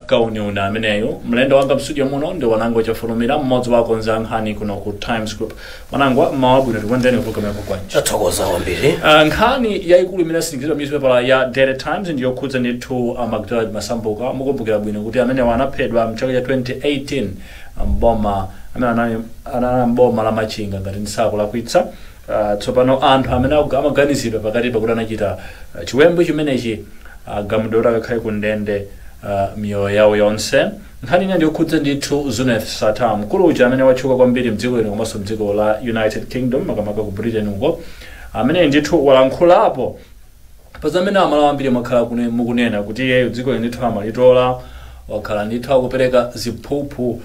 Kauniuni ameneyo. Mlendo wanga mstudio muno ndi Wanangwa Chafulumira, mmodzi wa akonza nkhani kuno ku Times Group. Wanangwa, mmawa bwino, tikulandireni ku program yako. Tathokoza kwambiri. Nkhani yayikulu imene yasindikizidwa newspaper ya Daily Times ndi yokhudza ndithu McDonald Masambuka. Mukumbukira bwino kuti amenewa anaphedwa mchaka cha 2018 mboma amene anali mboma la Machinga, ngati ndisakulakwitsa. Tsopano anthu amene amaganizidwa pakati pakuti anachita chiwembu chimenechi agamudwa kuti akakhale ku ndende miyoyo yawo yonse. Nkhani ina ndiyokhudza ndithu Zuneth Sattar, mkulu uja amene watchuka kwambiri mdziko lino komanso mdziko la United Kingdom, makamaka ku Britain uko, amene ndithu walankhulapo pa zamene Amalawi ambiri mwakhala mukunena kuti iyeyo dziko lino ndithu amalitola, wakhala ndithu akupereka ziphuphu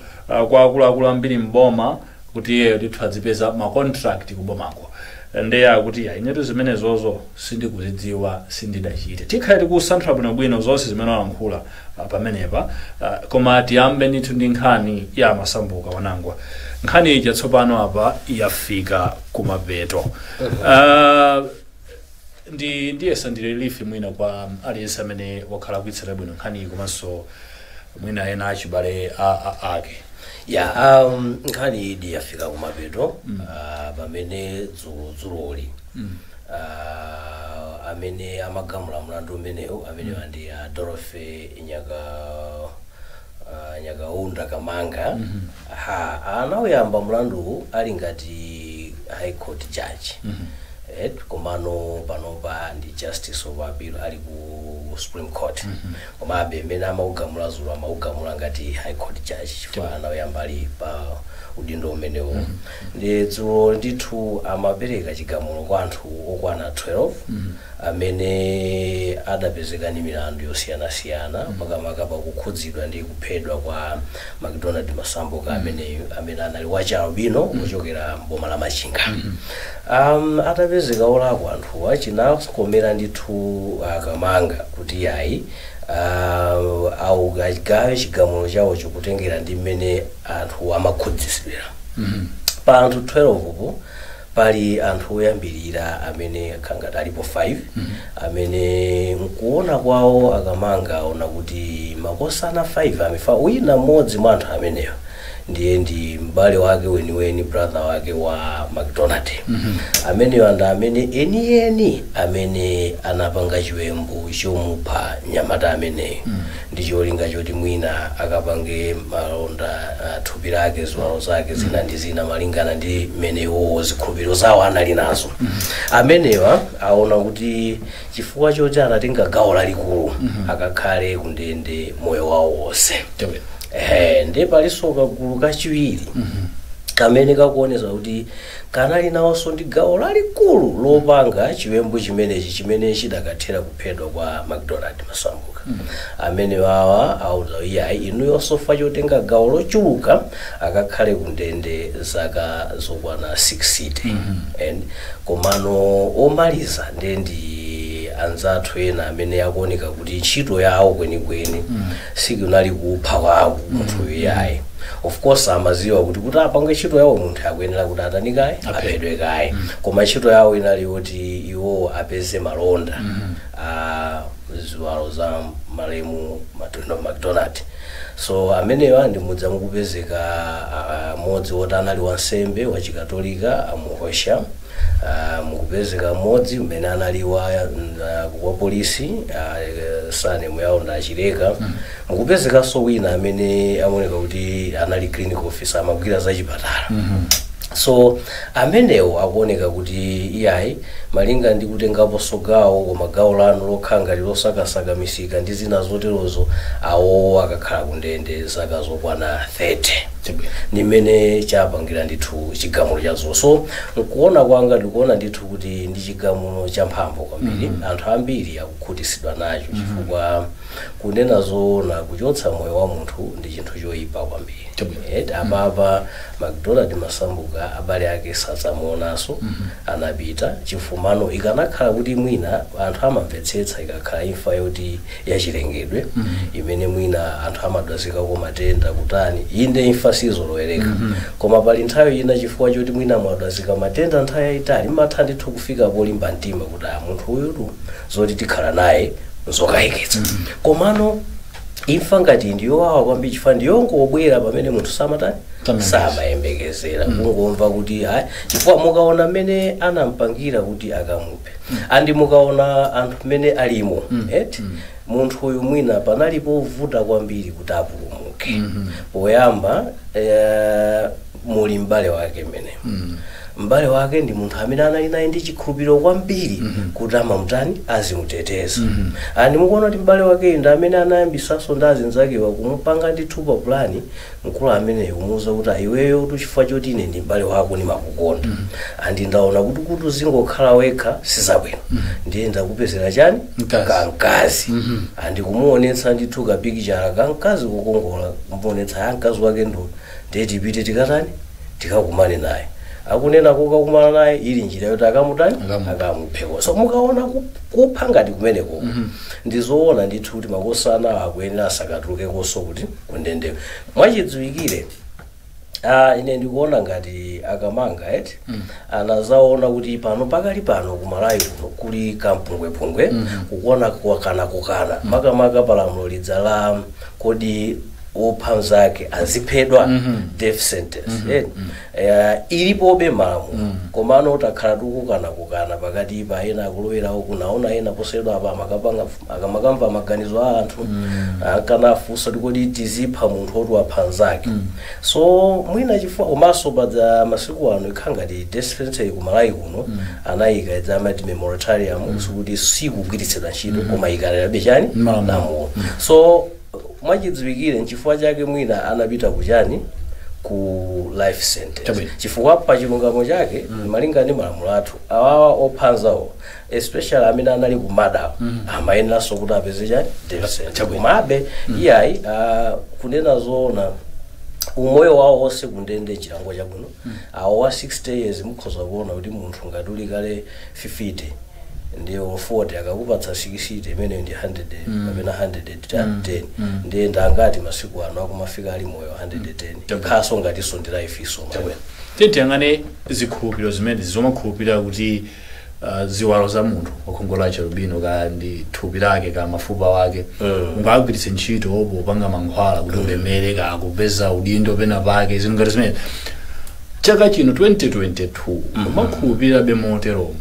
kwa akuluakulu ambiri mboma kuti iyeyo ndithu adzipeza ma contract kubomako. Ndiye akuti, "Ya, inetu zimenezozo sindikuzidziwa, sindidachite." Tikhale tikusanthula bwinobwino zonse zimene walankhula pamenepa, koma tiyambe ndithu ndi nkhani ya Masambuka. Wanangwa, nkhani ija tsopano apa yafika kumapeto. Ndiyesa ndi relief mwina kwa aliyense amene wakhala akuitsata bwino nkhani, komanso mwina ena achibale ake. Ya, nkhani idi yafika kumapeto pamene dzuloli amene amagamula mlandu umenewu, amenewa ndi Dorothy Nyakaunda Kamanga. Ha, anawuyamba mlanduwu ali ngati High Court judge, komano panopa ndi justice of appeal, ali ku Supreme Court. Komabe mmene amaugamula dzulo, amaugamula ngati High Court judge chifukwa anawuyamba ali pa udindo umenewo. Ndi dzulo ndithu amapereka chigamulo kwa anthu okwana 12 amene adapezeka ndi milandu yosiyanasiyana, makamaka pakukhudzidwa ndi kuphedwa kwa McDonald Masambuka ameneyu, amene anali wachalubino kuchokera mboma la Machinga. Atapezeka olakwa anthuwa, chinakomera ndithu aKamanga kuti yayi, augawe chigamulo chawo chikutengera ndi mmene anthu amakhudzidwira. Pa anthu 12 po pali anthu oyambirira amene khangati alipo 5, amene nkuona kwawo aKamanga aona kuti makosana 5 amefa. Wina mmodzi mwa anthu ameneyo ndiye ndi m'bale wake weniweni, brother wake wa McDonald. Ameneyo ndi amene enieni amene anapanga chiwembu chomupha mnyamata ameneyo ndi cholinga choti mwina akapange malonda thupi lake, ziwalo zake zina ndi zina, malingana ndi mmene iwowo zikhulupiriro zawo anali nazo. Amenewa aona kuti chifukwa choti anatenga gawo lalikulu, akakhale kundende moyo wawo wonse. Ehe, ndi palinso kagulu kachiwiri kamene kakuonesa kuti kanali nawonso ndi gawo lalikulu lopanga chiwembu chimenechi chimene chidakathera kuphedwa kwa McDonald Masambuka. Amene wawa auza, iyayi, inuyonso fa chotenga gawo lochuluka, akakhale kundende zaka zokwana 60. And komano omaliza ndiye ndi anzathu ena amene akuoneka kuti ntchito yawo kwenikweni sikunali kupha kwawo munthu, iyayi. Of course amaziwa kuti apange ntchito yawo munthu akuyenera kuti atani kaye? Aphedwe kaye. Koma ntchito yawo inali yoti iwo apeze malonda a ziwalo za malemu McDonald. So amenewa ndi mudza mukupezeka mmodzi woti anali wansembe wachikatolika, amuhosha, mukupezeka mmodzi mmene anali wa polisi, surname yawo ndachileka. Mukupezekanso wina amene amaoneka kuti anali clinical officer, amagwira zachipatala. So amenewo akuoneka kuti iyayi, malinga ndi kutengaponso gawo, koma gawo lanu lokhala ngati losakasaka misika ndi zina zoterozo, awowo akakhala kundende zaka zokwana 30. Ndi mmene chapangira ndithu chigamulo chazo. So nkuona kwanga, ndikuona ndithu kuti ndi chigamulo champhamvu kwambiri. Anthu ambiri akukhutisidwa nacho, chifukwa kunena zoona, kuchotsa moyo wa munthu ndi chinthu choyipa kwambiri. Apapa McDonald Masambuka abale ake sadzamuonanso, anapita chifumano. Ikanakhala kuti mwina anthu amamvetsetsa, ikakhala imfa yoti yachilengedwe, imene mwina anthu amadwazikako matenda kutani, inde, imfa sizolowereka. Koma pali nthawi ina, chifukwa choti mwina mwadwazika matenda nthawi yayitali, mmatha ndithu kufika polimba mtima kuti a munthu uyutu zoti tikhala naye nzokayikitsa. Komano Imfa ngati ndiyowawa kwambiri chifukwa ndiyongobwera pamene munthu samatani, Samayembekezera. Samayembekezera, kungomva kuti ayi, chifukwa mukaona mmene anampangira kuti akamuphe, andi mukaona anthu mmene alimo, eti munthu uyu mwina panali povuta kwambiri kuti apulumuke. Poyamba muli m'bale wake mmene m'bale wake ndi munthu amene anali naye ndi chikhulupiriro kwambiri kuti amamutani, azimuteteza. Andi mukuona kuti m'bale wake ndi amene anayambisanso ndi azinzakewa kumupanga ndithu pa pulani mkulu ameneyo, kumuwuza kuti iweyo kuti chifukwa choti ine ndi m'bale wako ndimakukonda, andi ndaona kuti uzingokhala wekha sizabwino, ndiye ndakupezera chani? Mkazi. Kamkazi. Andikumuonetsa ndithu kapikichara kamkazi kukongola, kumuonetsa ya mkazi wake ndo, ndiye tipite tikatani, tikakumane naye. Akunena kukakumana naye ili njira yoti akamutani? Akamuphe. Akamupheko. So mukaona kupha ngati kumeneko, ndizoona ndithu kuti makosana akuyenera asakatuluke koso kuti kundendewe. Mwachidziwikire, ine ndikuona ngati akamanga eti anazaona kuti pano pakali pano kumalawi kuno kuli kampungwepungwe, kukuona kukana kukana, makamaka palamulo lidza la kodi wopha mzake aziphedwa, death sentence, ilipobe malamulo, komano takhala tikukana kukana pakati pa ena akulowerawo kunaona ena posedwa apa amakapanga akamakamva maganizo a anthu, akana afunsa kuti kodi tizipha munthu oti wapha mzake? So mwina chifukwa komanso padza masiku ano ikhala ngati death sentence kumalawi kuno anayika idza amati moratorium, sikuti sikugwiritsidwa ntchito, koma ikalerabe chani? Malamulo. Lamulo. So mwachidziwikire nchifukwa chake mwina anapita kuchani, ku life sentence. Chabwino. Chifukwa pa chilungamo chake, malinga ndi malamulo athu, awawa ophanzawo, especially amene anali kumadawo, amayeneranso kuti apeze chani? Death sentence. Chabwino. Komabe iyayi, kunena zoona, umoyo wawo wonse kundende chilango chabwino. Awo wa 60 years, mukhoza kuona kuti munthu ngati uli kale 50 ndiye 40 akakupatsa 60, imene ndi 100 kapena 110, ndiye ndangati masiku ano akumafika ali moyo 110. Chabwino. Khaso ngatinso ndi life iso. Tiye tiyang'ane zikhulupiriro zimene zomakhulupirira kuti ziwalo za munthu wakhungu la cherubino, ka ndi thupi lake, ka mafupa wake, ungagwiritse ntchito popanga mankhwala kuti ulemere, ka kupeza udindo pena pake, zinthu ngati zimene. Chaka chino 2022 umakhulupirirabe moteromo?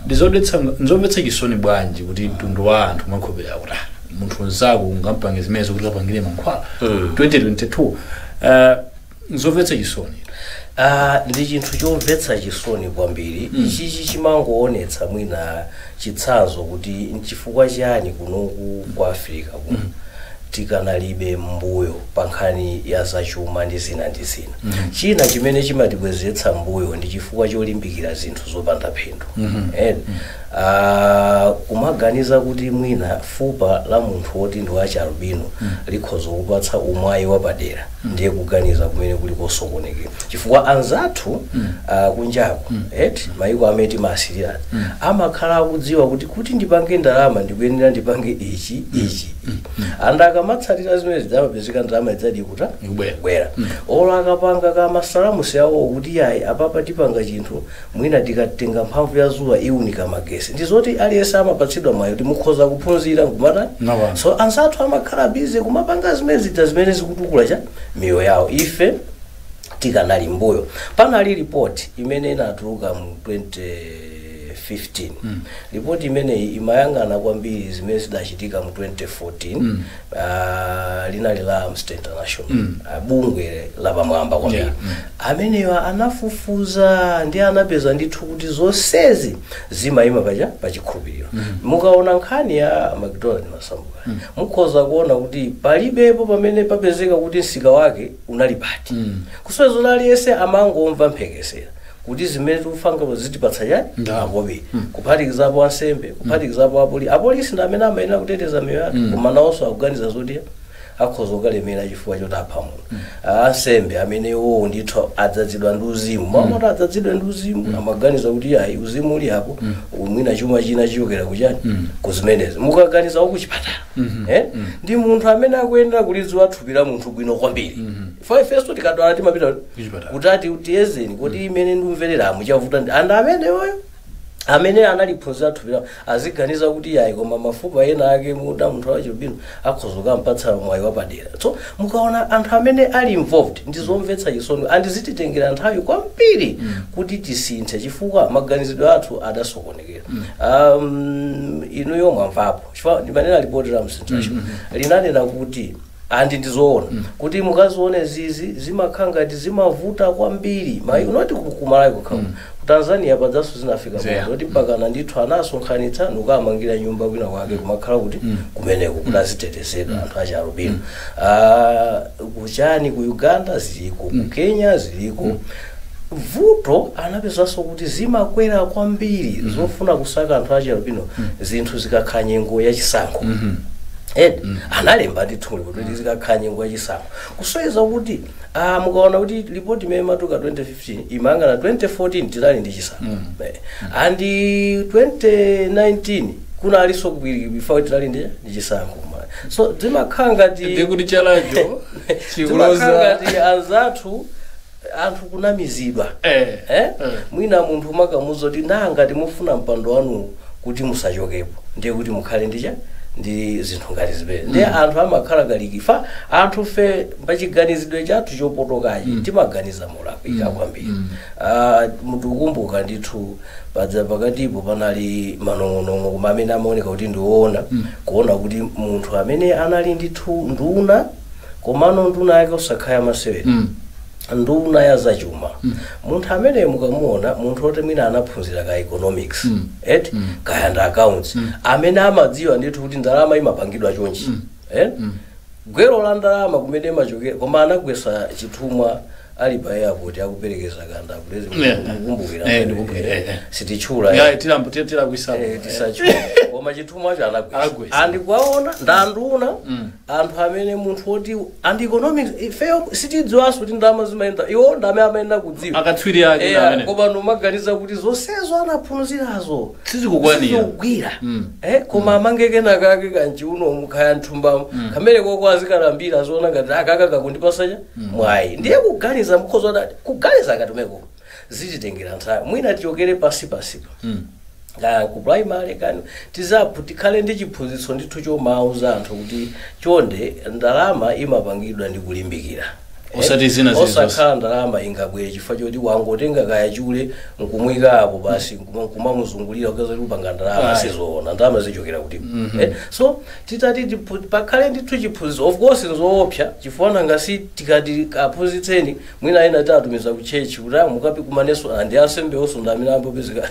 Ndizomvetsa chisoni bwanji kuti mtundu wa anthu umakhulupirira kuti munthu mnzako ungampange zimenezo kuti kapangire mankhwala. 2022, nzomvetsa chisoni. Ndi chinthu chomvetsa chisoni kwambiri. Ichichi chimangoonetsa mwina chitsanzo kuti nchifukwa chani kunoku kwa Africa kuno tikanalibe mbuyo pa nkhani ya zachuma ndi zina ndi zina. China chimene chimatibwezeretsa mbuyo ndi chifukwa cholimbikira zinthu zopanda phindu. Kumaganiza kuti mwina fupa la munthu woti ndi wachalubino likhoza kupatsa umwayi wapadera, ndiye kuganiza kumene kuli kosokonekera, chifukwa anzathu kunjaku, eti maiko amene timasirira, amakhala akudziwa kuti ndipange ndalama ndikuyenera ndipange ichi, ichi, anda akamatsatira zimene zidzamapezeka ndalama idzadi kuta Ikubwera. Kubwera. Olo akapanga ka masalamusi awo kuti ayi, apapa tipanga chinthu, mwina tikatenga mphamvu ya zuwa iwunika magesi, ndizoti aliyense amapatsidwa mwayi kuti mukhoza kuphunzira nkumatani. Mapanga. So anzathu amakhala busy kumapanga zimene zidza zimene zikutukula cha miyoyo yawo, ife tikanali mbuyo. Panali ripoti imene inatuluka mu 2015. Ripoti imeneyi imayang'ana kwambiri zimene zidachitika mu 2014. Linali la Amnesty International, bungwe lapamwamba kwambiri. Ameneyo anafufuza ndi anapeza ndithu kuti zonsezi zimayima pacha pachikhulupiriro. Mukaona nkhani ya McDonald Masambuka, mukhoza kuona kuti palibepo pamene papezeka kuti msika wake unali pati. Kusonyeza aliyense amangomva mphekesera kuti zimene tikufanga zitipatsa chani? Ndalama. Akobe kuphatikizapo ansembe, kuphatikizapo apolisi ndi amene amayenera kuteteza miyoyo yathu, koma nawonso akuganiza zoti akhoza kukalemera chifukwa choti apha munthu. Ansembe amene iwowo ndithu adzazidwa ndi uzimu, mamoti adzazidwe ndi uzimu, amaganiza kuti ayi, uzimu uli apo, mwina chuma china chichokera kuchani, kuzimenezi. Mukaganiza kuchipatala, ndi munthu amene akuyenera kulidziwa thupi la munthu bwino kwambiri. Ifenso tikadwala timapita Kuchipatala. kuti ati tiyezeni kuti imene ndimvereramu chavuta ndi anda ameneyoyo. Amene analiphunzira thupi lawo aziganiza kuti yayi, koma mafupa ena ake muda munthu wachilubino akhoza kukampatsa mwayi wapadera. So mukaona anthu amene ali involved, ndizomvetsa chisoni, andizititengera nthawi kwambiri kuti tisinthe, chifukwa maganizidwe athu adasokonekera. Inuyo mwamvapo, chifukwa ndimanena ripoti la Msinthasho linanena kuti, andi ndizoona kuti mukazione zizi zimakhala ngati zimavuta kwambiri mayi unoti kumalawi kokha, ku Tanzania padzaso zinafika kuti mpakana ndithu anasonkhanitsa nukamangira nyumba kwina kwake kumakhala kuti kumeneko kuti azitetezedwa anthu achi alubino. Kuchani, ku Uganda ziliko, ku Kenya ziliko. Vuto anapezanso kuti zimakwera kwambiri zofuna kusaka anthu achi alubino zinthu zikakhala nyengo yachisankho. Ed analemba ndithu kuti zikakhala nyengo yachisankho, kusonyeza kuti mukaona kuti ripoti imene imatuka 2015 imangana 2014 tinali ndi chisankho. And 2019 kunalinso before tinali ndi chisankho. So zimakhala ngati ndikuti chalacho zimakhala chikuloza ngati anzathu anthu kunamizidwa. Mwina munthu umakamuza kuti nanga mufuna mpando wanu kuti musachokepo, ndiye kuti mukhale ndicha ndi zinthu ngati zimene. Ndiye anthu amakhala kalikifa, anthu fe pachiganizidwe chathu chopotokachi timaganiza molakwika kwambiri. Mukukumbuka ndithu padza pakatipo panali manong'onong'o, koma amene amaoneka kuti ndiwoona, kuona kuti munthu amene anali ndithu nduna, komano nduna yake osakhala masewera, nduna ya zachuma, munthu amene mukamuona munthu oti mwina anaphunzira ka economics eti kaya ndi accounts, amene amadziwa ndithu kuti ndalama imapangidwa chonchi, gwero la ndalama kumene imachokera, koma anagwesa chithumwa ali pa airport akuperekeza kanda mukumbukira? Ndikumbukira, eh. Sitichula. Ya, tilakwisa. Tisachula, koma chithumwacho anagwesa. Anagwesa. Andikwaona ndanduna anthu amene munthu woti and economics, ifeyo sitidziwanso kuti ndalama zimayenda, iwo ndame amayenda kudziwa. Akatswiri ake amene. Koma numaganiza kuti zonsezo anaphunzirazo sizikukwanira. Sizikugwira. Koma amange kenakake kanchiuno mukhaya mthumbamo kamene koko azikalambira, aziona ngati akaka kakundipasacha mwayi. Ndiye kuganiza mukhoza adati kuganiza ngati umeko zititengera nthawi, mwina tichokere pasi pasipa kaya ku primary kani tizaphu tikhale ndi chiphunzitso ndithu chomauza anthu kuti chonde ndalama imapangidwa ndi kulimbikira. Osati zina zilizonse. Osakhala ndalama ingabwere chifukwa choti wangotenga kaya chule nkumwika apo basi nkumamuzungulira kukaza kuti upanga ndalama. Sizoona, ndalama zichokera kuti? So titati pakhale ndithu chiphunzitso, of course nzoopsa chifukwa nanga si tikati aphunzitseni, mwina ena tatumiza ku church kuti mukapi kumanenso andi ansembe onso ndi amene ambopezeka,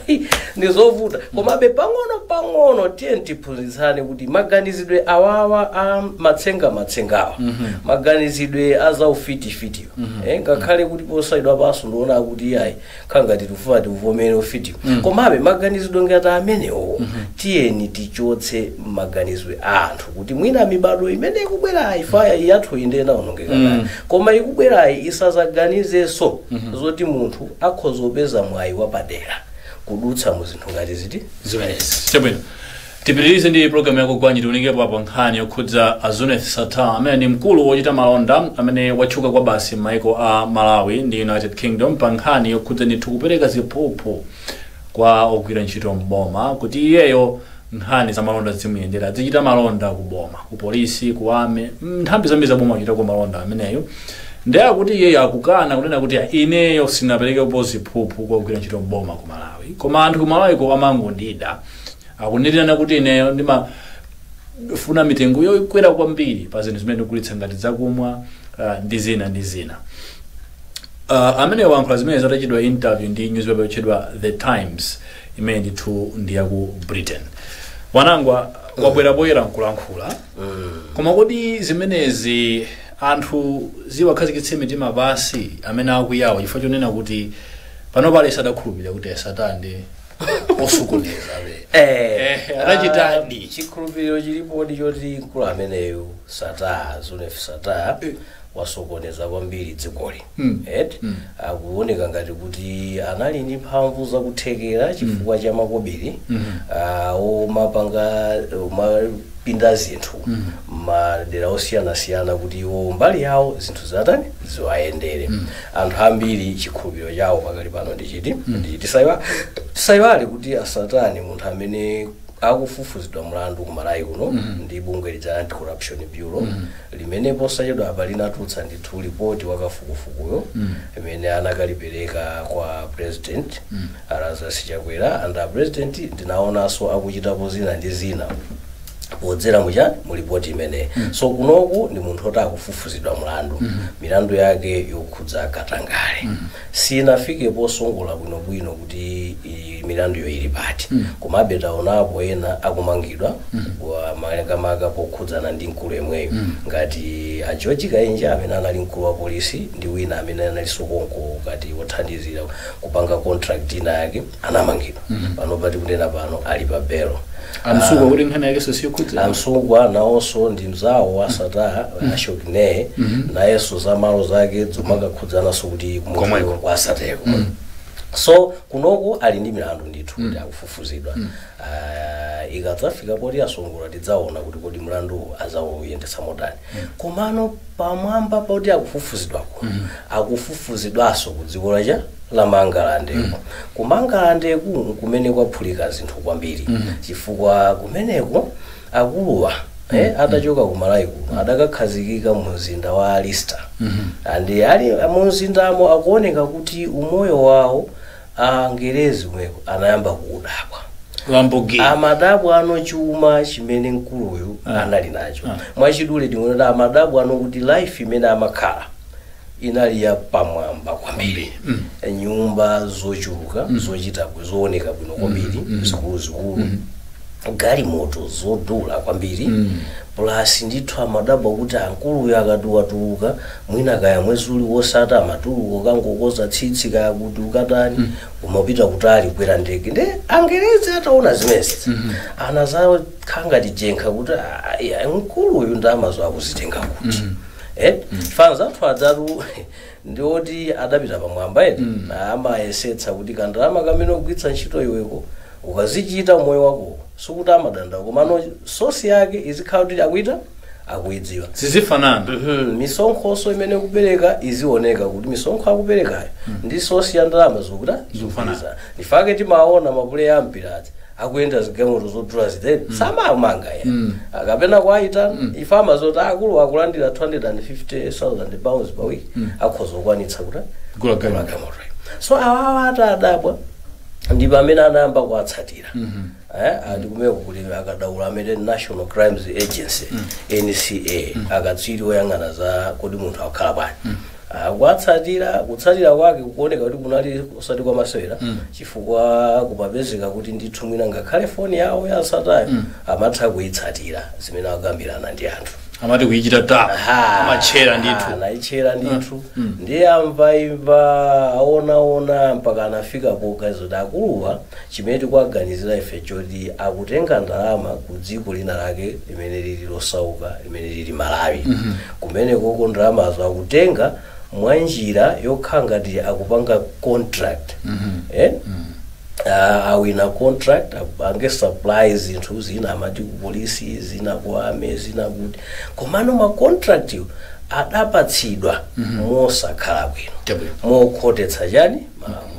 ndizovuta. Komabe pang'ono pang'ono tiye tiphunzitsane kuti maganizidwe awawa a matsenga matsengawa, maganizidwe a zaufitifitiwa, ngakhale kuti posayidwa paso ndiona kuti ayi khangati tifuna tivomere ufitiwa, komabe maganizidwe ngati amenewo tiyeni tichotse maganizidwe a anthu kuti mwina mibado imene ikubwerayi, faya yathu inde inaonongeka kale, koma ikubwerayi isazaganizenso zoti munthu akhoza kupeza mwayi wapadera kudutsa mu zinthu ngati ziti zimenezi. Chabwino, tipitirize ndi programu yako Gwanji. Tiunikepo apo nkhani yokhudza a Zuneth Sattar, amene ndi mkulu wochita malonda amene watchuka kwa basi m'maiko a Malawi ndi United Kingdom, pa nkhani yokhudza ndithu kupereka ziphuphu kwa ogwira ntchito mboma kuti iyeyo nkhani za malonda zimuyendera, azichita malonda ku boma, ku polisi, ku ame, nthambi zambiri za boma achita ku malonda ameneyo. Ndiye akuti iyeyo akukana kunena kuti ineyo sinaperekepo ziphuphu kwa ogwira ntchito mboma ku Malawi, koma anthu ku Malawiko amangondida, akunenera kuti ineyo ndimafuna mitengo yokwera kwambiri pa zinthu zimene ndikugulitsa ngati zakumwa ndi zina ndi zina. Amene wayankhula zimene zatachidwa interview ndi newspaper yotchedwa The Times, imene ndithu ndi yaku Britain. Wanangwa wabwera poyera nkulankhula, koma kodi zimenezi anthu ziwakhazikitse mitima pasi amene akuyawa, chifukwa chonena kuti pano pale sadakhulupirira kuti Sattar ndi osokoneza be? Anachitadi. Chikhulupiriro chilipodi choti mkulu ameneyu Sattar, Zuneth Sattar, wasokoneza kwambiri dzikoli. Eti akuoneka ngati kuti anali ndi mphamvu zakuthekera chifukwa cha makobiri omapanga akupinda zinthu madera osiyanasiyana kuti iwo mbali yawo zinthu zatani ziwayendere. Anthu ambiri chikhulupiriro chawo pakali pano ndichiti ndichiti Tisayiwale kuti a Sattar ni munthu amene akufufuzidwa mlandu kumalawi kuno ndi bungwe lija Anti-Corruption Bureau, limene posachedwa apa linatulutsa ndithu ripoti wakafukufukuyo imene anakalipereka kwa President Lazarus Chakwera. And a President ndinaonanso akuchitapo zina ndi zina podzera mucha mu ripoti imeneyi. So kunoku ndi munthu oti akufufuzidwa mlandu, milandu yake yokhudza katangale. Sinafike posongola bwinobwino kuti milanduyo ili pati, komabe taonapo ena akumangidwa makamaka pokhudzana ndi mkulu yemweyo, ngati a George Kainja amene anali mkulu wa polisi, ndi wina amene analinso konko ngati wothandizira kupanga contract ina yake, anamangidwa. Pano pati kunena pano ali pa belo. A Msukwa, kuti nkhani yake sosiyokhudza? A Msukwa nawonso ndi mzawo wa Sattar, Ashok Neye, nayenso za malo zake zomakakhudzananso kuti Komweko. kwa Sattarko. So kunoku ali ndi milandu ndithu kuti akufufuzidwa. Ikadzafika poti asongola, tidzaona kuti kodi mlandu azawuyendetsa motani. Komano pamwamba poti akufufuzidwako, akufufuzidwanso ku dziko lacha la Mangalandeko. Ku Mangalandeku kumene kwaphulika zinthu kwambiri, chifukwa kumeneko akuluwa atachoka ku Malawi kuno adakakhazikika mu mzinda wa Leicester, and ali mu mzindamo akuoneka kuti umoyo wawo Angerezi kumeko anayamba kuudabwa. Lamborghini. Amadabwa ano chuma chimene mkuluyu anali nacho. Mwachidule tingonena amadabwa ano kuti life imene amakhala inali ya pamwamba kwambiri, nyumba zochuluka, zochita zooneka bwino kwambiri, zikuluzikulu, galimoto zodula kwambiri, plus ndithu amadabwa kuti ankuluyo akatuwatuluka mwina kaya mwezi uli wosata amatuluka kangokoza tsitsi kaya kuti ukatani, umapita kutali kwera ndege. Nde Angerezi ataona zimenezi anazakhala ngati jenkha kuti, "Ah, mkuluyu ndamazo akuzitenga kuti?" Fanza anthu adzatu ndioti adapita pamwamba edi, amayesetsa kuti kandalama kamene ugwiritsa ntchito iweko ukazichita moyo wako, sikuti amadanda, komano source yake izikhala kuti akuita akuidziwa. Zizifanana. Misonkhoso imene kupereka izioneka kuti misonkho akuperekayo ndi source ya ndalama zokuta Zikufanana. Ndifake timaona ma player ampirazi akuyenda zigalimoto zodula zitete, samamanga ya akapena kwaita ife amazoti akulu akulandira 250,000 pounds per week, akhoza kukwanitsa kuti Gula galimoto. galimoto. So awawa atadabwa ndi pamene anayamba kuwatsatira. Ali kumeko kuli akadaula amene National Crimes Agency, NCA, akatswiri oyang'ana za kodi munthu akukhala bwanji. Kuwatsatira, kutsatira kwake kukuoneka kuti kunali osati kwamasewera, chifukwa kumapezeka kuti ndithu mwina ngakhale foni yawo ya Sattaryo amatha kuyitsatira zimene akukambirana ndi anthu. Amati kuyichita tap, amatchera ndithu. Anayitchera ndithu. Ndiye amva imva, aonaona, mpaka anafika poganiza kuti akuluwa chimene tikuwaganizira ife choti akutenga ndalama ku dziko lina lake limene lili losauka, limene lili Malawi. Kumene koko ndalamazo akutenga mwa njira yokhala ngati akupanga contract, awina contract apange supply zinthu zina, amati ku polisi, zina ku army, zina kuti, komano ma contract yo adapatsidwa mosakhala bwino, Chabwino. mokhotetsa chani malamulo.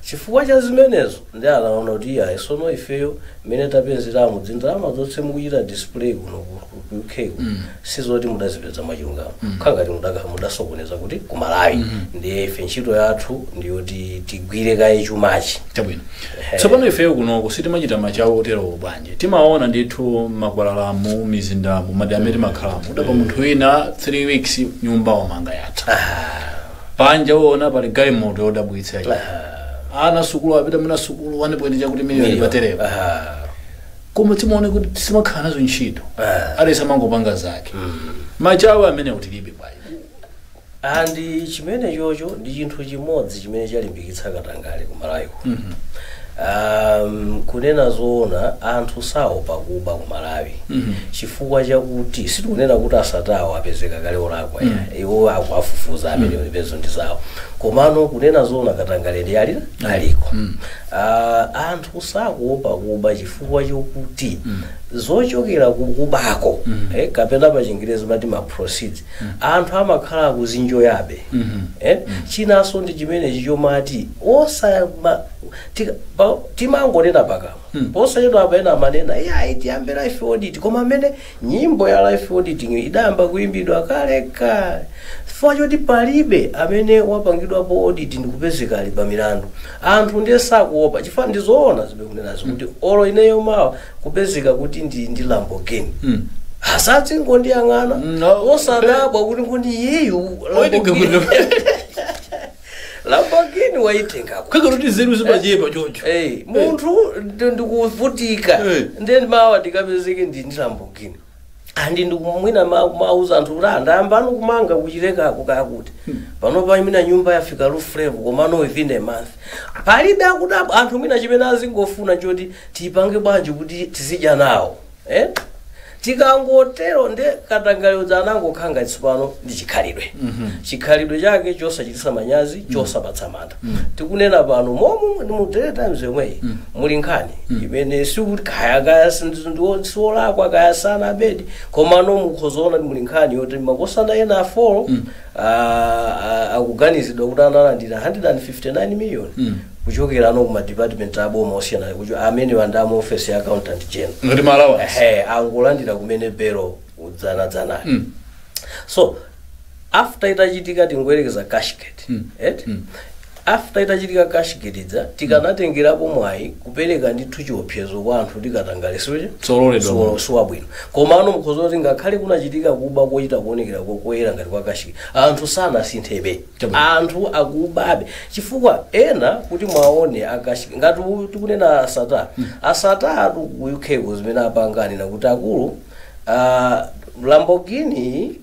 Chifukwa cha zimenezo ndi anaona kuti iya, sono ifeyo mmene tapezeramo dzindalama zonse mukuchita display kuno ku UK ku, sizoti mudazipeza mwachilungamo, kukhala ngati mudasokoneza kuti ku Malawi. Ndiye ife ntchito yathu ndiyoti tigwire kaye chumachi. Chabwino. Tsopano ifeyo kunoko sitimachita machawo oterowo bwanji? Timaona ndithu makwalalamu, mizindamu, madera amene timakhalamo, udapa munthu wina 3 weeks nyumba wamanga yatha, panja uona pali galimoto yodabwitsa, ana sukulu apita muna sukulu 1 point chakuti miliyoni paterepo, koma timaona kuti simakhala nazo ntchito. Alesa mangopanga zake. Machawo amene tilibe bwanji? Andi chimene chocho ndi chinthu chimodzi chimene chalimbikitsa katangale ku Malawi kuno. Kunena zoona, anthu saopa kuba ku Malawi, chifukwa chakuti sitikunena kuti asatawo apezeka kale olakwa, iwo akuafufuza amene pezo ndi zawo. Komano kunena zoona, katangale ndi alira aliko. Anthu sakuopa kuba chifukwa chokuti zochokera kukubako, kapena pa Chingerezi mati ma proceeds, anthu amakhala akuzinjoyabe. Chinanso ndi chimenechi chomati osa timangonena pakamwa. Posachedwa apa ena amanena, iyayi, tiyambe life audit, koma amene nyimbo ya life auditing idayamba kuimbidwa kale kale, chifukwa choti palibe amene wapangidwapo audit ndikupezeka ali pa milandu. Anthu ndiye sakuopa, chifukwa ndizoona zimene kunenazo kuti olo ineyo mawa kupezeka kuti ndi Lamborghini, asadzingondiyang'ana, No. osadabwa kuti nkuti iyeyu Oitenga Lamborghini waitengako. Kaka kuti nzeru zimachepa choncho. Hey, munthu ndikuvutika, ndiye mawa ndikapezeke ndi Lamborghini, andi ndikumwina mauza anthu kuti andayamba kumanga kuchilekako, kakuti pano pa mwina nyumba yafika roof level, komano within a month palibe akudabwa. Anthu mwina chimene azingofuna choti tipange bwanji kuti tizidya nawo, eh? Tikangotero nde katangale anangokhala tsopano ndi chikhalidwe, chikhalidwe chake chosachititsa manyazi, chosapatsa mantha. Tikunena pano momu mu Daily Times yomweyi muli nkhani imene sikuti kaya kaya siolakwa, kaya sana abedi, komano mukhozaona muli nkhani yoti makosana ena a 4 akuganizidwa kuti analandira 159 million kuchokera ano kuma department aboma osiyana, amene wandama office ya accountant general. Ngati ma allowance. Ehe, angolandira kumene belo udzanadzanali. So after itachitika, tingoyerekeza Cashgate, right? After itachitika Cashgate idza, tikanatengerapo mwayi kupereka ndithu chiopsezo kwa anthu tikatangale siweche. Sololedwa. Siwabwino. Komano mukhoza kuti ngakhale kunachitika kuba kochita kuonekera koyera ngati kwa Cashgate, anthu sanasinthebe. Chabwino. Anthu akubabe, chifukwa ena kuti mwaone a Cashgate, ngati tikunena asata asatatu ku UK ku zimene apangani nakuti akulu, Lamborghini,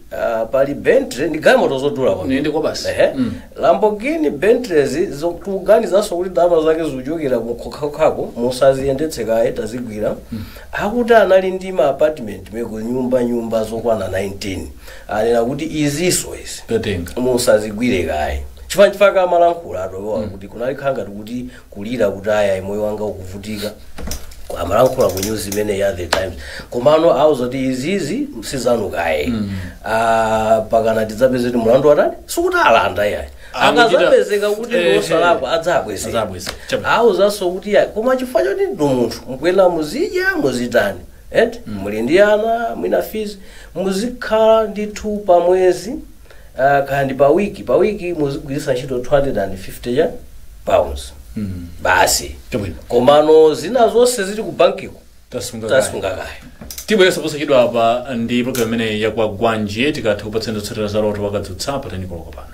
pali Bentley, ndi galimoto zodula kwambiri. Ndi kwa basi. Ehe. Lamborghini, Bentleys, tikuganizanso kuti ndalama zake zikuchokera kukhakhako, musaziyendetse kaye, tazigwira. Akuti anali ndi ma apartment meko nyumba nyumba zokwana 19. Anena kuti iziso izi Tatenga. musazigwire kaye, chifukwa chifukwa amalankhula atowa kuti kunali khala ngati kuti kulira kuti aya, moyo wanga ukuvutika, amalankhula ku news imene ya The Times. Komano auza kuti izizi sizanu kaye. Ah, pakana tidzapeze kuti mulandu watani, sikuti alanda yayi, akazapezeka kuti ndiosalakwa adzabwezera. Adzabwezera. Chabwino. Auzanso kuti ya, koma chifukwa choti ndi munthu mukuyenera muzidya, muzitani, eti muli ndi ana, mwina fees, muzikhala ndithu pa mwezi, kaya ndi pa wiki, pa wiki muzigwiritsa ntchito 250 cha pounds basi. Chabwino. Komano zina zonse zili ku bankiko tasunga kaye. Tasunga kaye. Tibwereso posachedwa apa ndi program imeneyi yakwa Gwanji, tikatha kupatsani zotsatira za loto wakadzutsa pateni koloko pano.